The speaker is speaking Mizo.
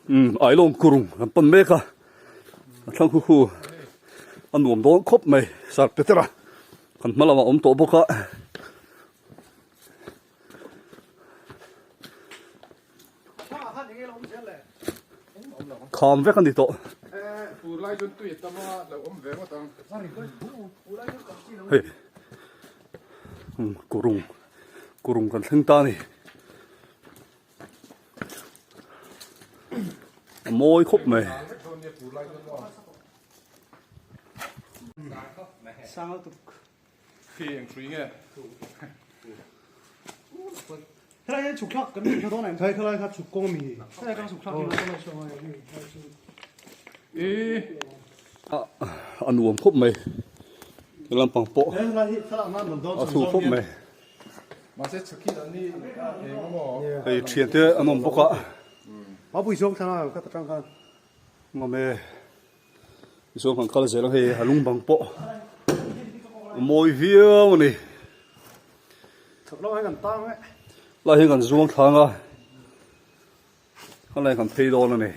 Umm Ailawng kurung kan pan mek a, a thlang khu khu a nuam dawn khawp mai sir Petera kan hma lamah a awm tawh bawk a. Kham vek a ni tawh. Hei kurung kurung kan thleng ta a ni. A mawi khawp mai. A nuam khawp mai. He lampang pawh a thu khawp mai. Mahse chhakhi an ni eng emaw. Hei thian te an awm bawk a. Mapui zawng thlang a ka ta tang khan. Ngam e. Tichuan kan kal zel ang hei a lung bang pawh a mawi viau a ni. Chhak lamah hian kan tang e. Lai hian kan zuang thlang a. Khalai kan phei dawn a ni.